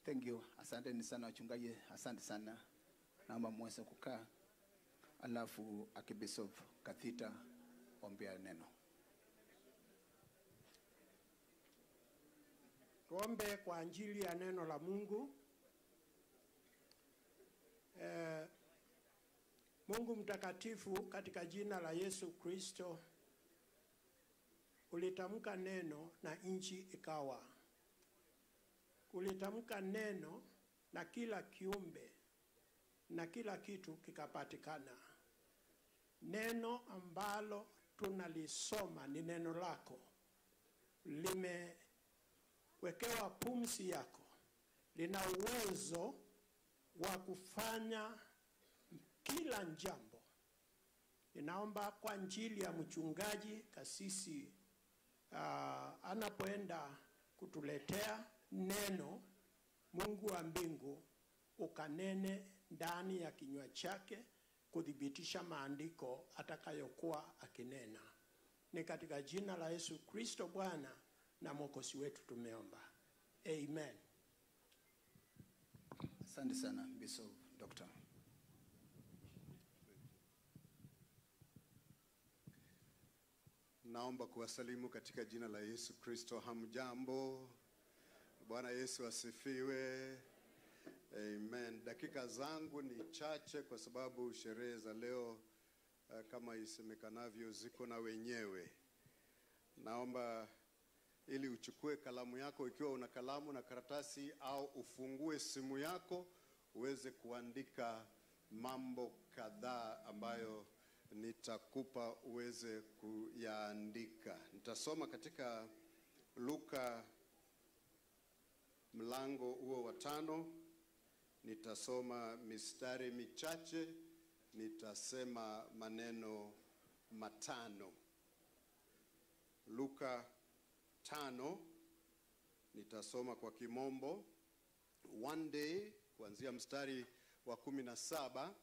Thank you. Asanteni sana wachungaji, asante sana. Naomba muweze kukaa. Alafu Archbishop Kathita ombea neno. Tuombe kwa ajili ya neno la Mungu. Mungu mtakatifu, katika jina la Yesu Kristo, ulitamka neno na nchi ikawa. Ulitamka neno na kila kiumbe na kila kitu kikapatikana. Neno ambalo tunalisoma ni neno lako, limewekewa pumzi yako, lina uwezo wa kufanya kila jambo. Ninaomba kwa ajili ya mchungaji kasisi, anapoenda kutuletea neno, Mungu wa mbingu ukanene ndani ya kinywa chake kuthibitisha maandiko atakayokuwa akinena. Ni katika jina la Yesu Kristo Bwana na Mwokozi wetu tumeomba. Amen. Asante sana Bishop Doctor. Naomba kuwasalimu katika jina la Yesu Kristo. Hamjambo? Bwana Yesu asifiwe. Amen. Dakika zangu ni chache kwa sababu sherehe za leo kama isemekanavyo ziko na wenyewe. Naomba ili uchukue kalamu yako, ikiwa una kalamu na karatasi, au ufungue simu yako uweze kuandika mambo kadhaa ambayo nitakupa uweze kuyaandika. Nitasoma katika Luka mlango huo wa 5. Nitasoma mistari michache, nitasema maneno 5. Luka 5, nitasoma kwa kimombo. One day, kuanzia mstari wa 17,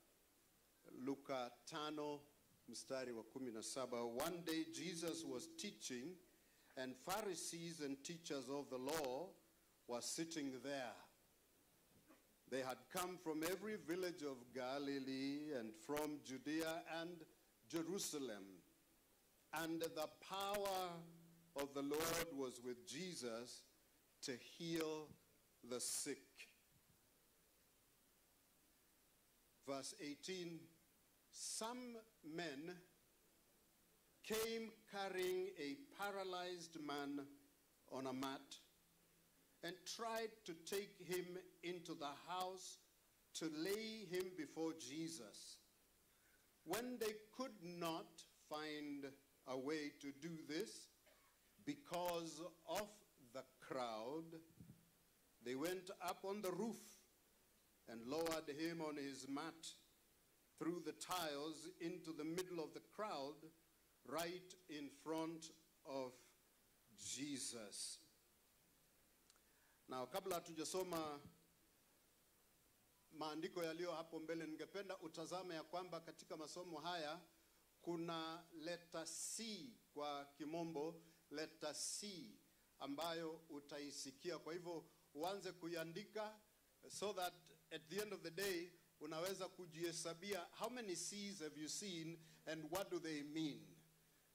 Luka 5 mstari wa 17. One day Jesus was teaching, and Pharisees and teachers of the law were sitting there. They had come from every village of Galilee and from Judea and Jerusalem. And the power of the Lord was with Jesus to heal the sick. Verse 18, some men came carrying a paralyzed man on a mat and tried to take him into the house to lay him before Jesus. When they could not find a way to do this because of the crowd, they went up on the roof and lowered him on his mat through the tiles into the middle of the crowd, right in front of Jesus. Now, kabla hatujasoma maandiko yaliyo hapo mbele, ningependa utazame ya kwamba katika masomo haya kuna letter C kwa kimombo, letter C ambayo utaisikia. Kwa hivyo uanze kuiandika so that at the end of the day unaweza kujihesabia how many C's have you seen and what do they mean.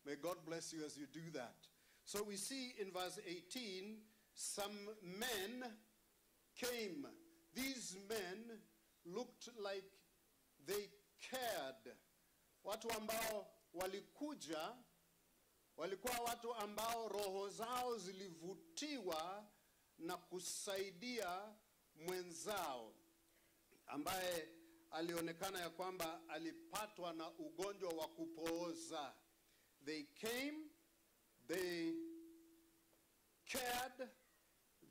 May God bless you as you do that. So we see in verse 18, some men came. These men looked like they cared. Watu ambao walikuja walikuwa watu ambao roho zao zilivutiwa na kusaidia mwenzao ambaye alionekana ya kwamba alipatwa na ugonjwa wa kupooza. They came, they cared,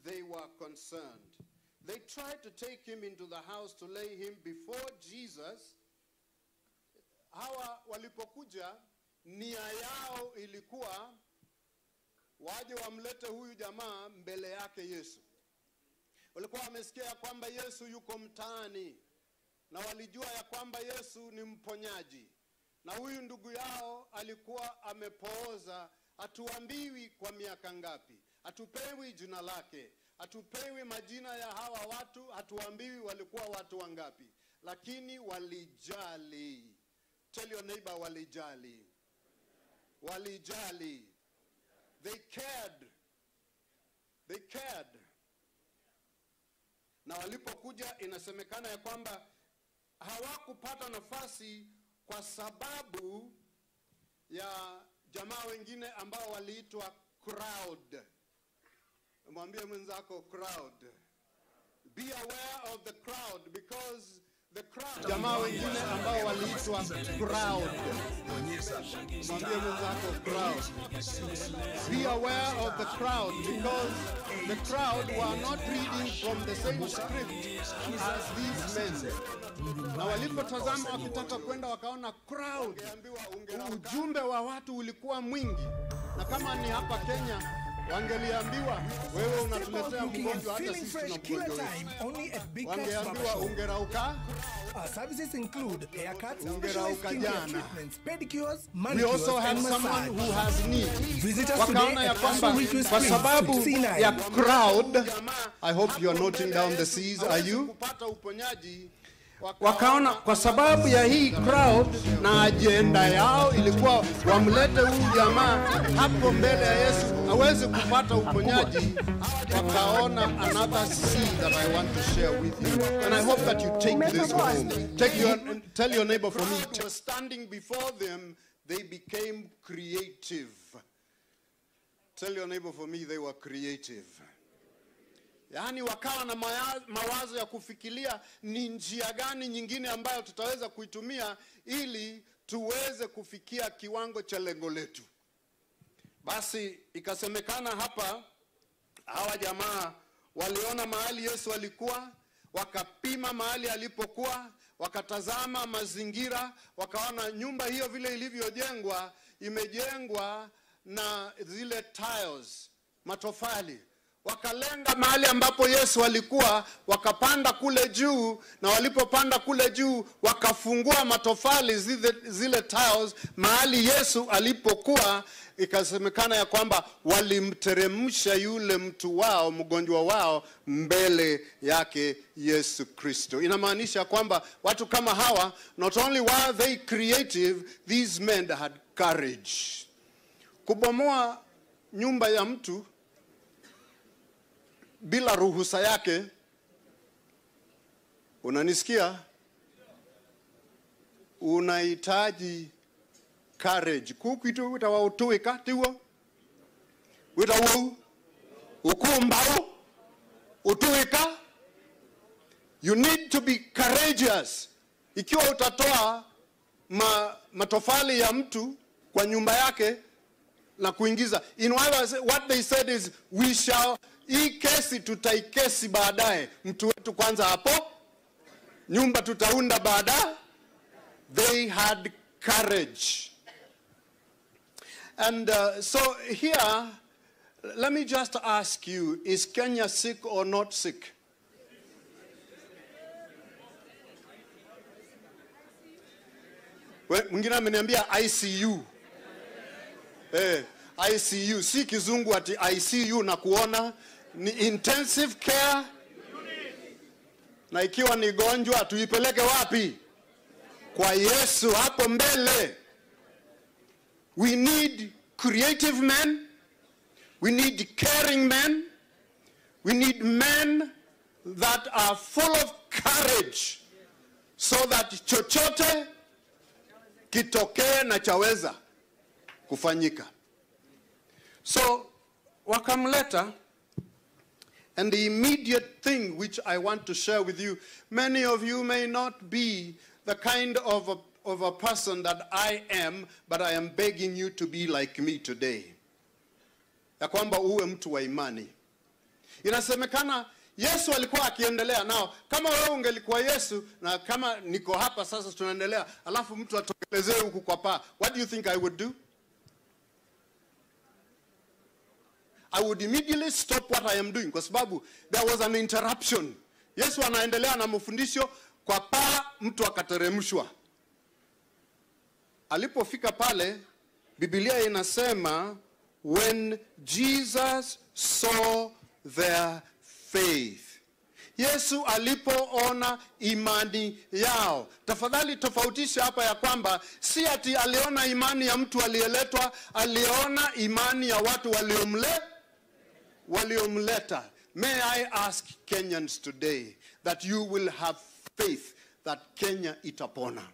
they were concerned. They tried to take him into the house to lay him before Jesus. Hawa walipokuja, nia yao ilikuwa waje wamlete huyu jamaa mbele yake Yesu. Walikuwa wamesikia ya kwamba Yesu yuko mtaani, na walijua ya kwamba Yesu ni mponyaji. Na huyu ndugu yao alikuwa amepooza, hatuambiwi kwa miaka ngapi, hatupewi jina lake, Hatupewi majina ya hawa watu, hatuambiwi walikuwa watu wangapi, lakini walijali. Tell your neighbor, walijali. Walijali. They cared. They cared. Na walipokuja inasemekana ya kwamba hawakupata nafasi kwa sababu ya jamaa wengine ambao waliitwa crowd. Mwambie mwenzako crowd. Be aware of the crowd, because the crowd. Jamaa wengine ambao waliitwa crowd. Mwambie mwenzako crowd. Be aware of the crowd, because the crowd were not reading from the same script as these men. Na walipotazama wakitaka kwenda wakaona crowd. Ujumbe wa watu ulikuwa mwingi. Na kama ni hapa Kenya, wangeliambiwa wewe unatuletea mgonjwa, hata sisi tuna mgonjwa. Wangeambiwa ungerauka. Our services include haircuts, specialized skincare treatments, pedicures, We manicures, also have and someone massage. who has need. Visit us today Wakaona ya at kwamba Aston Ridgeway kwa Springs, sababu C9. ya crowd. I hope you are noting down the C's. Are you? Wakaona kwa sababu ya hii crowd na agenda yao ilikuwa wamlete huyu jamaa hapo mbele ya Yesu aweze kupata uponyaji. Wakaona another seed that I want to share with you, and I hope that you take this home. Tell your neighbor for me. Standing before them, they became creative. Tell your neighbor for me, they were creative. Yaani wakawa na mawazo ya kufikiria ni njia gani nyingine ambayo tutaweza kuitumia ili tuweze kufikia kiwango cha lengo letu. Basi ikasemekana hapa hawa jamaa waliona mahali Yesu alikuwa, wakapima mahali alipokuwa, wakatazama mazingira, wakaona nyumba hiyo vile ilivyojengwa, imejengwa na zile tiles, matofali. Wakalenga mahali ambapo Yesu alikuwa, wakapanda kule juu, na walipopanda kule juu wakafungua matofali zile tiles mahali Yesu alipokuwa. Ikasemekana ya kwamba walimteremsha yule mtu wao, mgonjwa wao, mbele yake Yesu Kristo. Inamaanisha kwamba watu kama hawa, not only were they creative, these men had courage. Kubomoa nyumba ya mtu bila ruhusa yake, unanisikia? Unahitaji courage. Kukitu utawautuika tiwo witawu ukumbao utuika. You need to be courageous. Ikiwa utatoa matofali ya mtu kwa nyumba yake na kuingiza. In other words, what they said is, we shall, hii kesi tutaikesi baadaye. Mtu wetu kwanza hapo, nyumba tutaunda baadaye. They had courage. And so here, let me just ask you, is Kenya sick or not sick? Mwingine ameniambia ICU. ICU, si kizungu ati ICU na kuona, ni intensive care. Na ikiwa ni gonjwa tuipeleke wapi? Kwa Yesu hapo mbele. We need creative men. We need caring men. We need men that are full of courage so that chochote kitokee na chaweza kufanyika. So wakamleta, and the immediate thing which I want to share with you, many of you may not be the kind of a person that I am, but I am begging you to be like me today. Ya kwamba uwe mtu wa imani. Inasemekana Yesu alikuwa akiendelea. Nao kama wewe ungelikuwa Yesu, na kama niko hapa sasa tunaendelea, alafu mtu atokelezee huku kwa paa, what do you think I would do? I would immediately stop what I am doing, kwa sababu there was an interruption. Yesu anaendelea na mafundisho, kwa paa mtu akateremshwa. Alipofika pale, Biblia inasema, when Jesus saw their faith. Yesu alipoona imani yao. Tafadhali tofautisha hapa ya kwamba si ati aliona imani ya mtu aliyeletwa, aliona imani ya watu waliomleta. May I ask Kenyans today that you will have faith that Kenya itapona.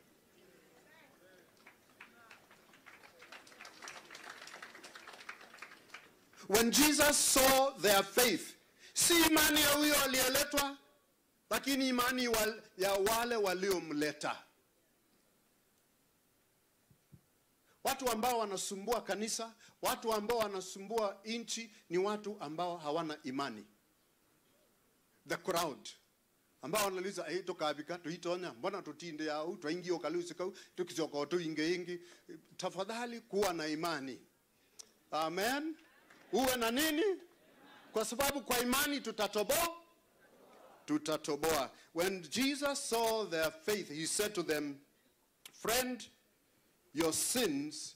When Jesus saw their faith, si imani ya huyo aliyeletwa, lakini imani ya wale waliomleta. Watu ambao wanasumbua kanisa, watu ambao wanasumbua nchi ni watu ambao hawana imani. The crowd ambao wanauliza, "Eh, tukabika tuitonya, mbona tutinde au twaingie ukalusi kau tukizoka tuinge ingi." Tafadhali kuwa na imani. Amen. Uwe na nini? Kwa sababu kwa imani tutatoboa. Tutatoboa. When Jesus saw their faith, he said to them, "Friend, your sins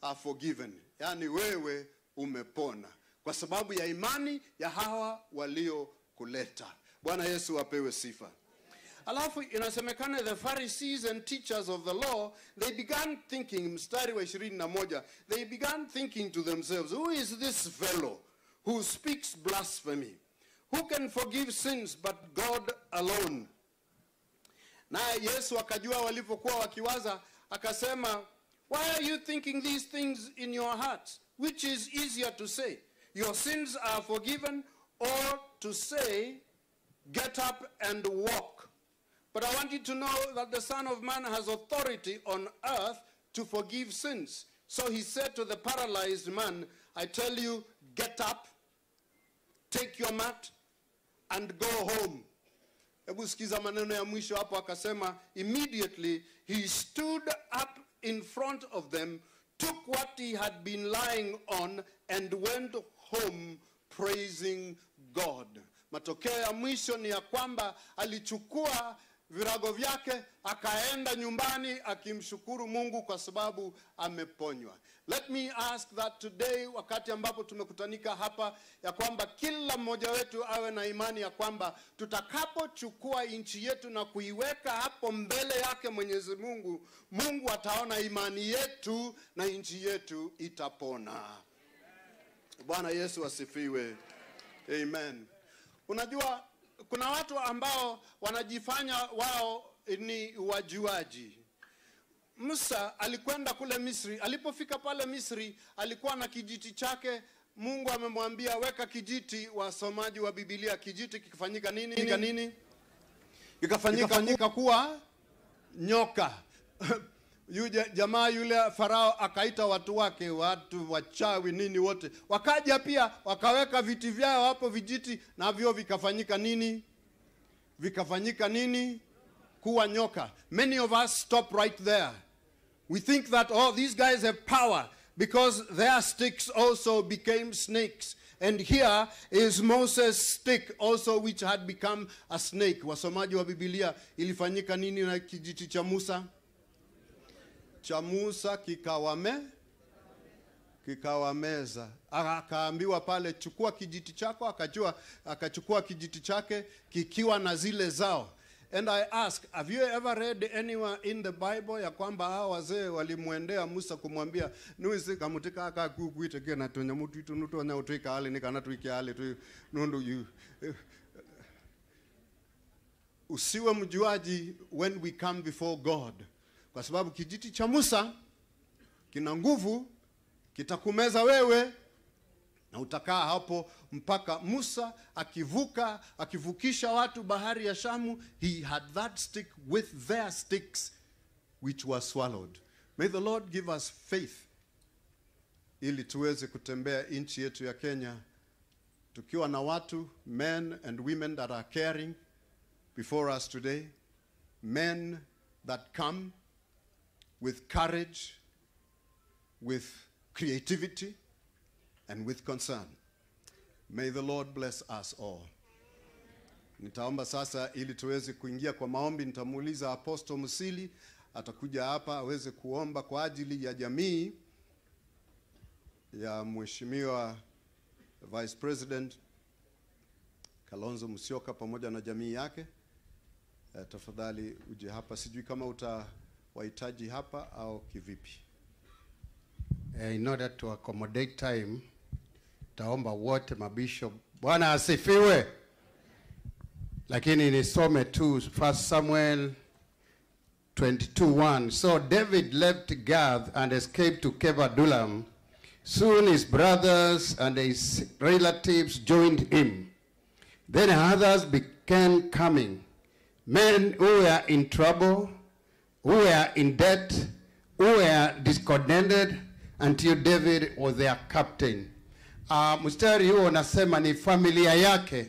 are forgiven." Yani wewe umepona kwa sababu ya imani ya hawa waliokuleta. Bwana Yesu apewe sifa. Alafu inasemekana the Pharisees and teachers of the law, they began thinking, mstari wa 21, they began thinking to themselves, "Who is this fellow who speaks blasphemy? Who can forgive sins but God alone?" Naye Yesu akajua walipokuwa wakiwaza, akasema, "Why are you thinking these things in your hearts? Which is easier to say, your sins are forgiven, or to say, get up and walk? But I want you to know that the Son of Man has authority on earth to forgive sins." So he said to the paralyzed man, "I tell you, get up, take your mat, and go home." Hebu sikiza maneno ya mwisho hapo, akasema, immediately he stood up in front of them, took what he had been lying on, and went home praising God. Matokeo ya mwisho ni ya kwamba alichukua virago vyake akaenda nyumbani akimshukuru Mungu kwa sababu ameponywa. Let me ask that today, wakati ambapo tumekutanika hapa, ya kwamba kila mmoja wetu awe na imani ya kwamba tutakapochukua nchi yetu na kuiweka hapo mbele yake Mwenyezi Mungu, Mungu ataona imani yetu na nchi yetu itapona. Bwana Yesu asifiwe. Amen. Unajua kuna watu ambao wanajifanya wao ni wajuaji. Musa alikwenda kule Misri. Alipofika pale Misri alikuwa na kijiti chake. Mungu amemwambia weka kijiti. Wasomaji wa Biblia, kijiti kikafanyika nini? Nini? Kikafanyika kuwa nyoka. Yule jamaa yule Farao akaita watu wake, watu wachawi nini wote. Wakaja pia wakaweka viti vyao hapo vijiti, na vyo vikafanyika nini? Vikafanyika nini? Kuwa nyoka. Many of us stop right there. We think that, oh, these guys have power because their sticks also became snakes. And here is Moses' stick also, which had become a snake. Wasomaji wa Biblia, ilifanyika nini na kijiti cha Musa? Cha Musa kikawameza. Akaambiwa pale, chukua kijiti chako. Akachukua kijiti chake kikiwa na zile zao. And I ask, have you ever read anywhere in the Bible ya kwamba hao wazee walimuendea Musa kumwambia, nuisi kamutika aka kukuite na tonya mutu itu nutonya utuika hali nikana tuike hali tu nundu you. Usiwe mjuaji when we come before God. Kwa sababu kijiti cha Musa kina nguvu, kitakumeza wewe na utakaa hapo mpaka Musa akivuka, akivukisha watu bahari ya Shamu. He had that stick with their sticks which were swallowed. May the Lord give us faith ili tuweze kutembea nchi yetu ya Kenya tukiwa na watu, men and women that are caring before us today, men that come with courage, with creativity, and with concern. May the Lord bless us all. Nitaomba sasa ili tuweze kuingia kwa maombi. Nitamuuliza Apostle Musili, atakuja hapa aweze kuomba kwa ajili ya jamii ya Mheshimiwa Vice President. Kalonzo Musyoka pamoja na jamii yake. Tafadhali uje hapa, sijui kama utawahitaji hapa au kivipi. In order to accommodate time, taomba wote mabishop. Bwana asifiwe. Lakini nisome tu 1 Samuel 22:1. So David left Gath and escaped to Cave Adullam. Soon his brothers and his relatives joined him. Then others began coming, men who were in trouble, who were in debt, who were discontented, until David was their captain. Mstari huo unasema ni familia yake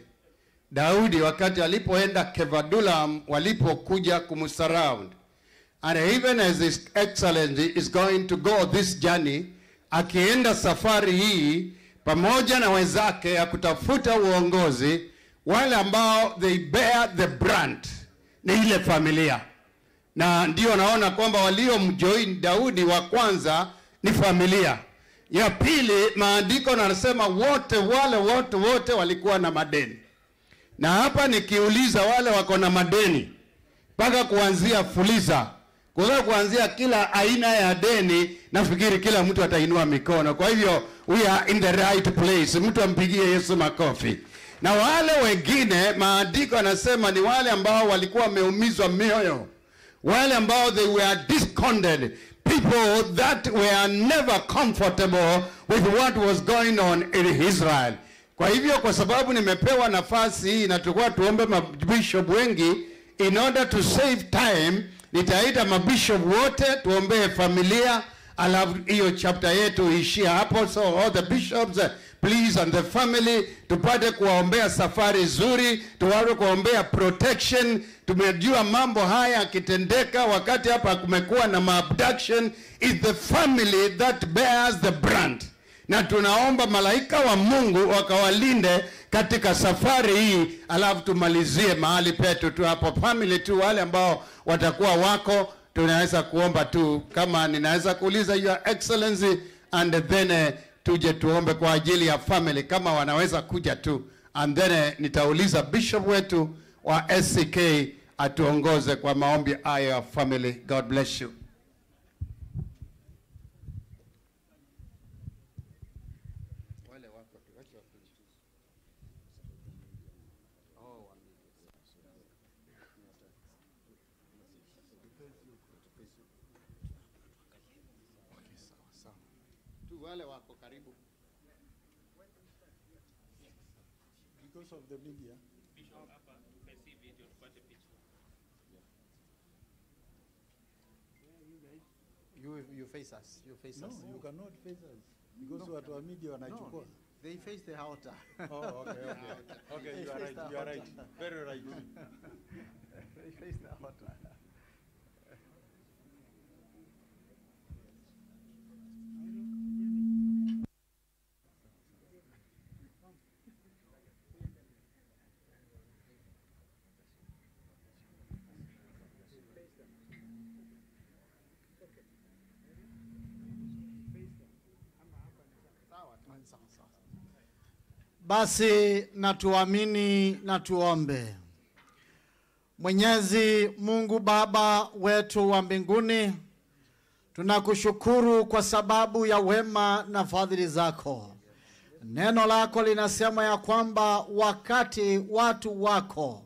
Daudi wakati alipoenda Cave Adullam, walipokuja kumsurround. And even as His Excellency is going to go this journey, akienda safari hii pamoja na wenzake ya kutafuta uongozi, wale ambao they bear the brand ni ile familia. Na ndio naona kwamba waliomjoin Daudi wa kwanza ni familia. Ya pili, maandiko yanasema wote wale wote walikuwa na madeni. Na hapa nikiuliza wale wako na madeni, mpaka kuanzia fuliza, kwa kuanzia kila aina ya deni, nafikiri kila mtu atainua mikono. Kwa hivyo we are in the right place. Mtu ampigie Yesu makofi. Na wale wengine, maandiko yanasema ni wale ambao walikuwa wameumizwa mioyo, wale ambao they were discontented, people that were never comfortable with what was going on in Israel. Kwa hivyo, kwa sababu nimepewa nafasi hii na tulikuwa tuombe mabishop wengi, in order to save time, nitaita mabishop wote tuombee familia, alafu hiyo chapter yetu ishia hapo. So all the bishops, please, and the family, tupate kuwaombea safari nzuri, tuweze kuwaombea protection. Tumejua mambo haya yakitendeka wakati hapa kumekuwa na abduction, is the family that bears the brand. Na tunaomba malaika wa Mungu wakawalinde katika safari hii, alafu tumalizie mahali petu tu hapo family tu, wale ambao watakuwa wako tunaweza kuomba tu, kama ninaweza kuuliza Your Excellency, and then tuje tuombe kwa ajili ya family kama wanaweza kuja tu, and then nitauliza bishop wetu wa SCK atuongoze kwa maombi haya ya family. God bless you. Wale wako karibu. Because of the media. Bishop hapa tupe video tupate picha. You face us. You face no, us. No, you cannot face us because watu wa media wanachukua. No, they face the altar. Oh, okay, okay. Okay, you are right. You are right. Very right. They face the altar. Basi na tuamini na tuombe. Mwenyezi Mungu Baba wetu wa mbinguni, tunakushukuru kwa sababu ya wema na fadhili zako. Neno lako linasema ya kwamba wakati watu wako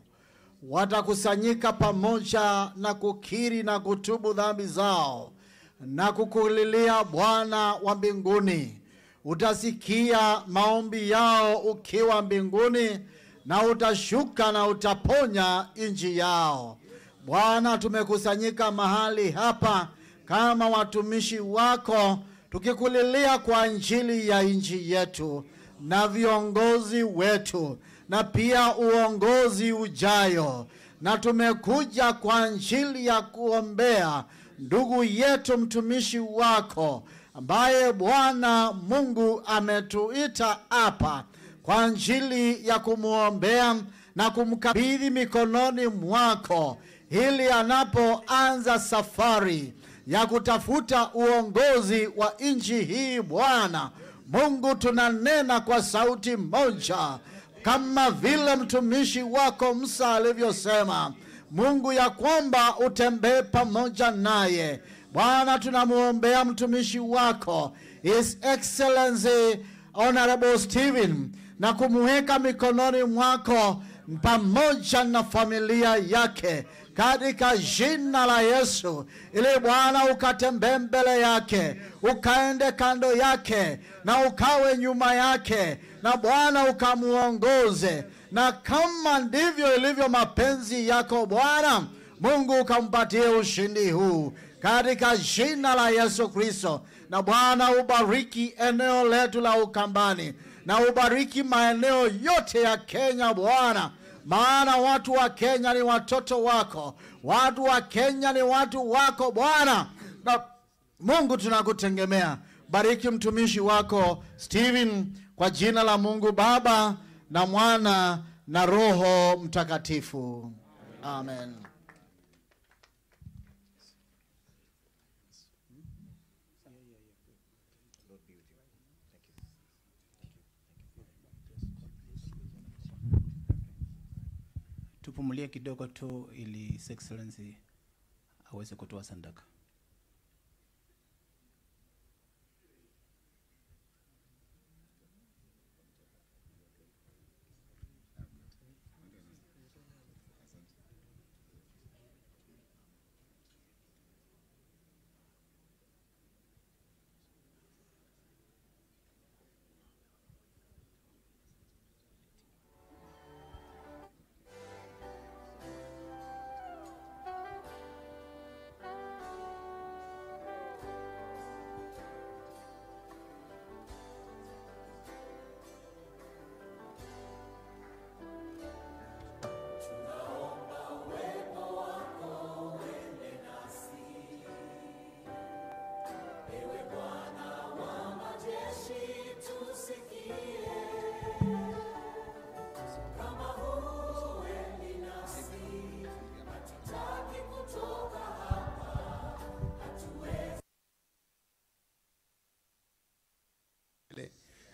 watakusanyika pamoja na kukiri na kutubu dhambi zao na kukulilia Bwana wa mbinguni, utasikia maombi yao ukiwa mbinguni, na utashuka na utaponya nchi yao. Bwana, tumekusanyika mahali hapa kama watumishi wako, tukikulilia kwa injili ya nchi yetu na viongozi wetu na pia uongozi ujayo. Na tumekuja kwa injili ya kuombea ndugu yetu mtumishi wako ambaye Bwana Mungu ametuita hapa kwa injili ya kumuombea na kumkabidhi mikononi mwako, ili anapoanza safari ya kutafuta uongozi wa nchi hii. Bwana Mungu, tunanena kwa sauti moja, kama vile mtumishi wako Musa alivyosema, Mungu, ya kwamba utembee pamoja naye. Bwana, tunamuombea mtumishi wako His Excellency Honorable Stephen na kumuweka mikononi mwako pamoja na familia yake katika jina la Yesu, ili Bwana ukatembee mbele yake, ukaende kando yake na ukawe nyuma yake, na Bwana ukamuongoze, na kama ndivyo ilivyo mapenzi yako Bwana Mungu, ukampatie ushindi huu katika jina la Yesu Kristo. Na Bwana ubariki eneo letu la Ukambani na ubariki maeneo yote ya Kenya Bwana, maana watu wa Kenya ni watoto wako, watu wa Kenya ni watu wako Bwana, na Mungu tunakutegemea. Bariki mtumishi wako Stephen kwa jina la Mungu Baba na Mwana na Roho Mtakatifu. Amen. Tupumulie kidogo tu ili His Excellency aweze kutoa sadaka.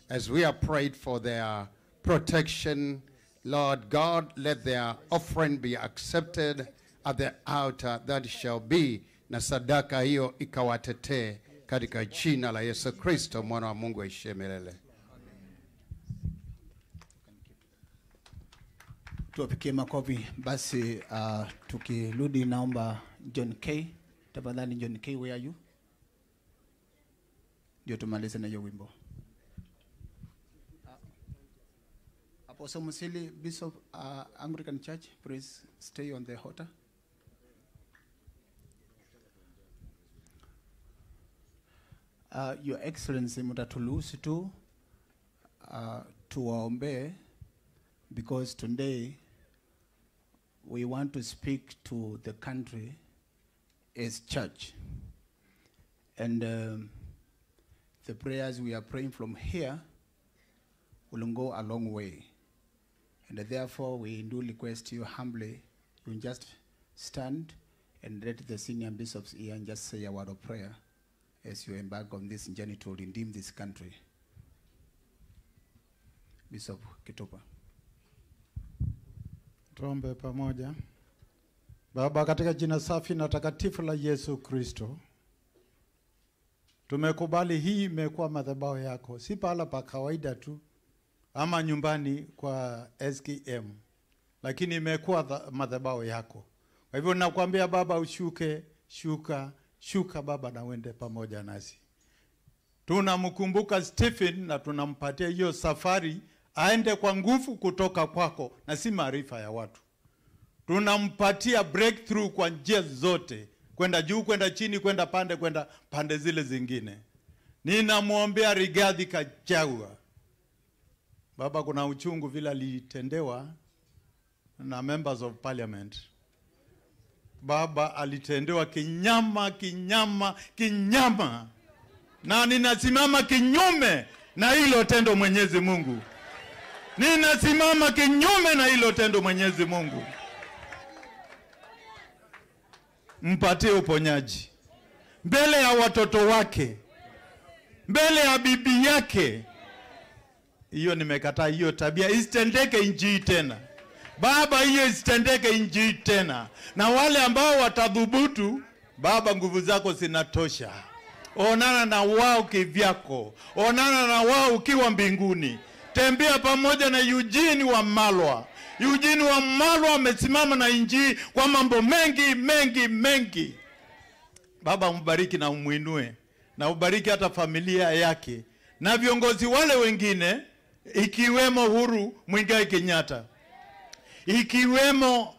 As we have prayed for their protection, Lord God, let their offering be accepted at the altar that shall be, na sadaka hiyo ikawatetee katika jina la Yesu Kristo mwana wa Mungu aishiye milele. Tuwapikie makofi basi. Tukirudi naomba John K, tafadhali John K, where are you? Ndio tumalize na hiyo wimbo. Apostle Musili, Bishop Anglican Church, please stay on the altar. Your Excellency, mtaturuhusu tu tuwaombee, because today we want to speak to the country as church. And the prayers we are praying from here will go a long way. And therefore, we do request you humbly, you just stand and let the senior bishops hear and just say a word of prayer as you embark on this journey to redeem this country. Bishop Kitupa. Tuombe pamoja. Baba, katika jina safi na takatifu la Yesu Kristo, tumekubali hii imekuwa madhabahu yako, si pahala pa kawaida tu ama nyumbani kwa SKM, lakini imekuwa madhabahu yako. Kwa hivyo nakwambia Baba, ushuke, shuka, shuka Baba, na uende pamoja nasi. Tunamkumbuka Stephen na tunampatia hiyo safari aende kwa nguvu kutoka kwako na si maarifa ya watu. Tunampatia breakthrough kwa njia zote, kwenda juu, kwenda chini, kwenda pande, kwenda pande zile zingine. Ninamwombea Rigathi Gachagua. Baba, kuna uchungu vile alitendewa na members of parliament. Baba alitendewa kinyama, kinyama, kinyama. Na ninasimama kinyume na hilo tendo, Mwenyezi Mungu. Ninasimama kinyume na hilo tendo, Mwenyezi Mungu. Mpatie uponyaji mbele ya watoto wake, mbele ya bibi yake. Hiyo nimekataa, hiyo tabia isitendeke nchi tena. Baba, hiyo isitendeke nchi tena. Na wale ambao watadhubutu, Baba, nguvu zako zinatosha. Onana na wao kivyako, onana na wao ukiwa mbinguni. Tembea pamoja na Eugene Wamalwa. Eugene Wamalwa amesimama na nchi kwa mambo mengi mengi mengi. Baba, umbariki na umuinue, na ubariki hata familia yake na viongozi wale wengine, ikiwemo Uhuru Muigai Kenyatta, ikiwemo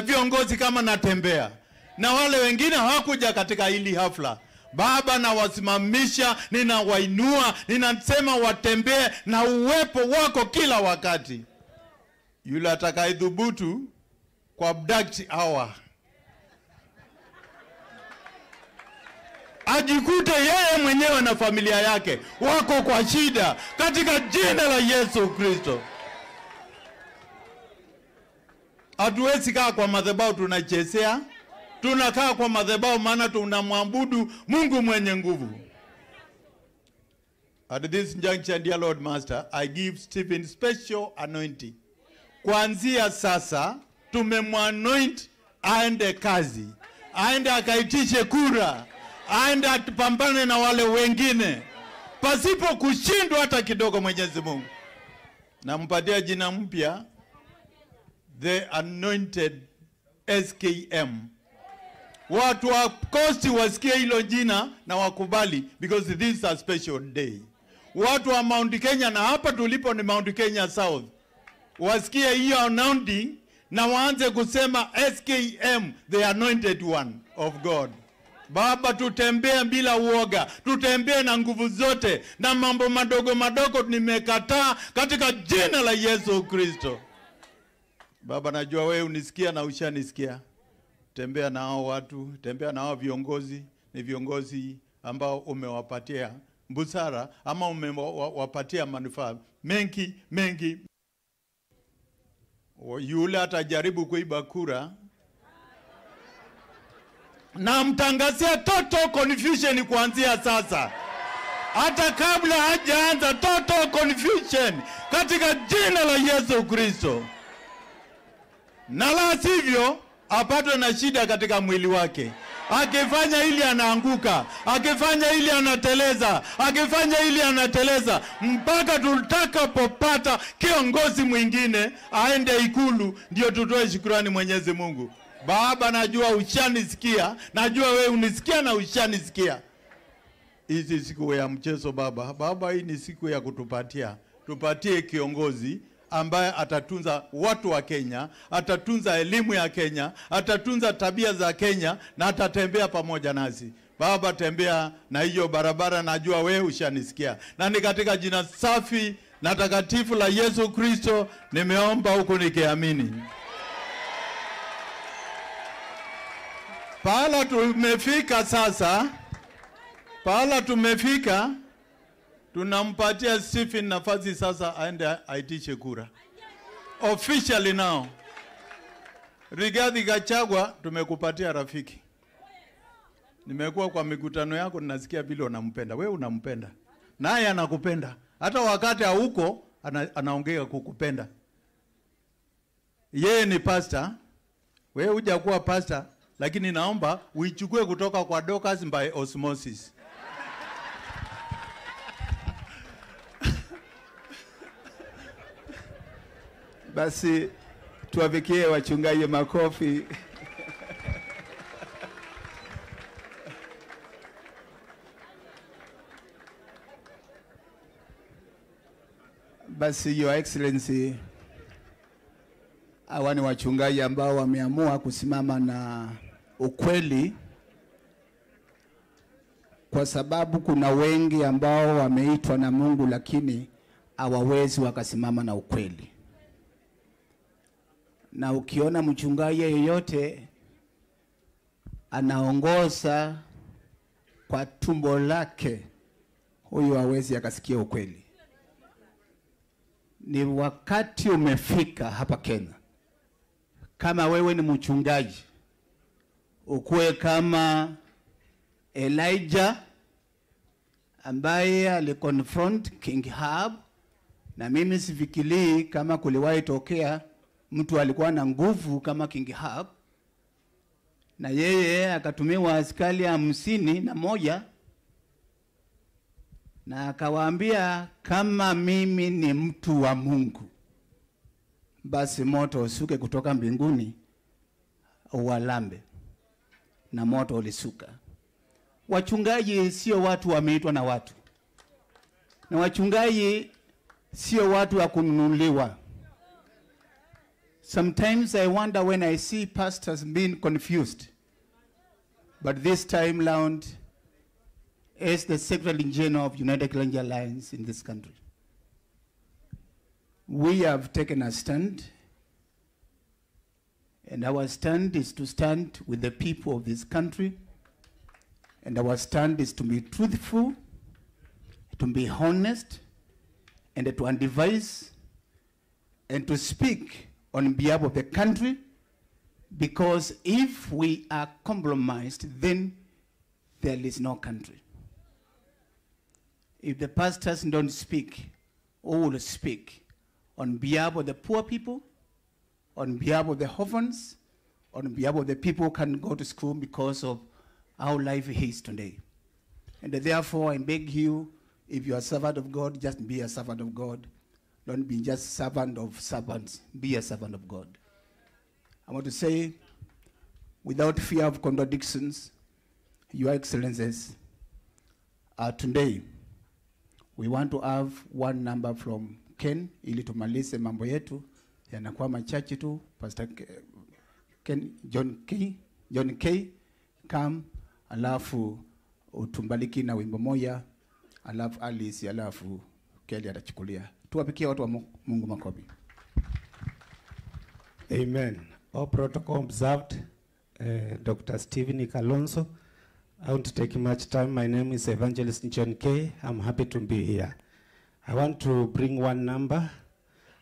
viongozi kama Natembea na wale wengine hawakuja katika hili hafla. Baba, nawasimamisha, ninawainua, ninasema watembee na uwepo wako kila wakati. Yule atakayedhubutu kwa abduct hour ajikute yeye mwenyewe na familia yake wako kwa shida, katika jina la Yesu Kristo. Hatuwezi kaa kwa madhabahu tunachezea. Tunakaa kwa madhabahu maana tunamwabudu Mungu mwenye nguvu. At this juncture, dear Lord Master, I give Stephen special anointing. Kuanzia sasa tumemwanoint aende kazi, aende akaitishe kura, aende atupambane na wale wengine pasipo kushindwa hata kidogo. Mwenyezi Mungu, nampatia jina mpya, the Anointed SKM. Watu wa Coast wasikie hilo jina na wakubali, because this is a special day. Watu wa Mount Kenya, na hapa tulipo ni Mount Kenya South, wasikie hiyo anointing na waanze kusema SKM, the anointed one of God. Baba, tutembee bila uoga, tutembee na nguvu zote, na mambo madogo madogo nimekataa katika jina la Yesu Kristo. Baba, najua wewe unisikia na ushanisikia. Tembea na hao watu, tembea na hao viongozi. Ni viongozi ambao umewapatia busara ama umewapatia manufaa mengi mengi. Yule atajaribu kuiba kura, na mtangazia total confusion kuanzia sasa, hata kabla hajaanza, total confusion katika jina la Yesu Kristo. Na la sivyo apatwe na shida katika mwili wake. Akifanya ili anaanguka, akifanya ili anateleza, akifanya ili anateleza, mpaka tutakapopata kiongozi mwingine aende Ikulu, ndio tutoe shukrani Mwenyezi Mungu. Baba, najua ushanisikia, najua wewe unisikia na ushanisikia. Hizi siku ya mchezo Baba. Baba, hii ni siku ya kutupatia. Tupatie kiongozi ambaye atatunza watu wa Kenya, atatunza elimu ya Kenya, atatunza tabia za Kenya na atatembea pamoja nasi. Baba, tembea na hiyo barabara, najua wewe ushanisikia. Na ni katika jina safi na takatifu la Yesu Kristo nimeomba huku nikiamini. Pahala tumefika sasa, pahala tumefika, tunampatia Stephen nafasi sasa aende aitishe kura. Officially now. Rigathi Gachagua, tumekupatia rafiki. Nimekuwa kwa mikutano yako, ninasikia vile unampenda. Wewe unampenda. Naye anakupenda. Hata wakati hauko anaongea kukupenda. Yeye ni pastor. Wewe hujakuwa pastor, lakini naomba uichukue kutoka kwa Dorcas by osmosis. Basi tuwapigie wachungaji makofi. Basi Your Excellency, hawa ni wachungaji ambao wameamua kusimama na ukweli, kwa sababu kuna wengi ambao wameitwa na Mungu lakini hawawezi wakasimama na ukweli. Na ukiona mchungaji yeyote anaongoza kwa tumbo lake, huyu hawezi akasikia ukweli. Ni wakati umefika hapa Kenya, kama wewe ni mchungaji, ukuwe kama Elijah ambaye aliconfront King Ahab Na mimi sifikiri kama kuliwahi tokea mtu alikuwa na nguvu kama King Ahab, na yeye akatumiwa askari 51 na akawaambia, kama mimi ni mtu wa Mungu, basi moto usuke kutoka mbinguni uwalambe. Na moto ulisuka. Wachungaji sio watu wameitwa na watu, na wachungaji sio watu wa kununuliwa. Sometimes I wonder when I see pastors being confused. But this time round, as the Secretary General of United Clergy Alliance in this country, we have taken a stand, and our stand is to stand with the people of this country, and our stand is to be truthful, to be honest, and to advise, and to speak on behalf of the country, because if we are compromised, then there is no country. If the pastors don't speak, who will speak on behalf of the poor people, on behalf of the orphans, on behalf of the people who can't go to school because of how life is today? And therefore, I beg you, if you are a servant of God, just be a servant of God. Don't be just servant of servants. Be a servant of God. I want to say, without fear of contradictions, Your Excellencies, today, we want to have one number from Ken, ili tumalize mambo yetu, yanakuwa machache tu. Pastor Ken, John K, come, alafu utumbaliki na wimbo moja, alafu Alice, alafu Kelly atachukulia. Tuwapikie watu wa Mungu makofi. Amen. All protocol observed. Dr. Stephen Kalonzo. I won't take much time. My name is Evangelist John K. I'm happy to be here. I want to bring one number,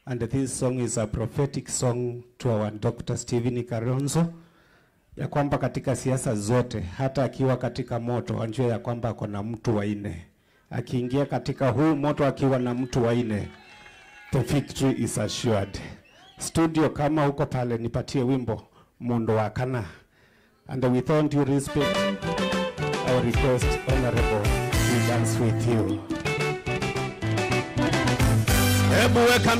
and this song is a prophetic song to our Dr. Stephen Kalonzo, ya kwamba katika siasa zote, hata akiwa katika moto, anjue ya kwamba ako na mtu wa nne. Akiingia katika huu moto akiwa na mtu wa nne, the victory is assured. Studio, kama uko pale, nipatie wimbo Mundo wa Kana. And with all due respect, I request Honorable we dance with you. Hebu weka